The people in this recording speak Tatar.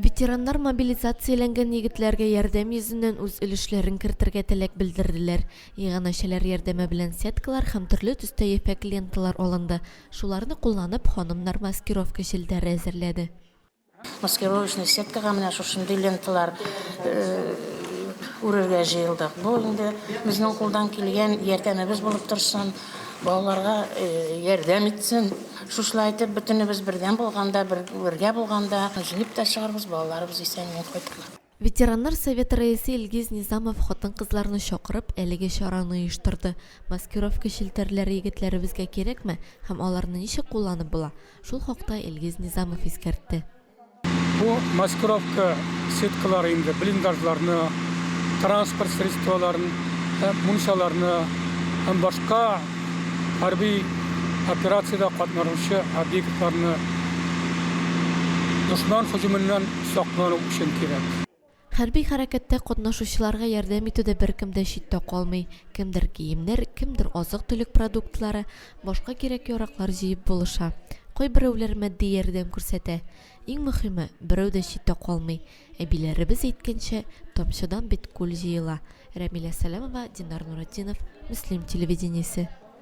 Ветераннар мобилизацияләнгән егетләргә ярдәм йөзеннән үз өлешләрен кертергә теләк белдерделәр. Иганәчеләр ярдәме белән сеткалар һәм төрле төстә ефәк ленталар алынды. Шуларны кулланып, ханымнар маскировка челтәре әзерләде. Маскировочный сеткага менә шушындый ленталар үрергә җыелдык. Бу инде безнең кулдан килгән ярдәмебез булып торсын, балаларга ярдәм итсен. Шушылай итеп, бөтенебез бердәм булганда, бергә булганда, җиңеп тә чыгарбыз, балаларыбыз исән-имин кайтырлар. Ветераннар советы рәисе Илгиз Низамов хатын-кызларны чакырып, әлеге чараны оештырды. Маскировка челтәрләре егетләребезгә кирәкме һәм аларны ничек кулланып була? Шул хакта Илгиз Низамов искәртте. Бу маскировка сеткалары инде блиндажларны, транспорт средстволарын, мунчаларны һәм башка хәрби операциядә катнашучы объектларны дошман һөҗүменнән саклану өчен кирәк. Хәрби хәрәкәттә катнашучыларга ярдәм итүдә беркем дә читтә калмый. Кемдер киемнәр, кемдер азык-төлек продуктлары, башка кирәк-яраклар җыеп булыша. Кайберәүләр матди ярдәм күрсәтә. Иң мөхиме, берәү дә читтә калмый. Әбиләребез әйткәнчә, тамчыдан бит күл җыела. Рәмилә Сәләмова, Динар Нуратдинов, Мөслим телевидениесе.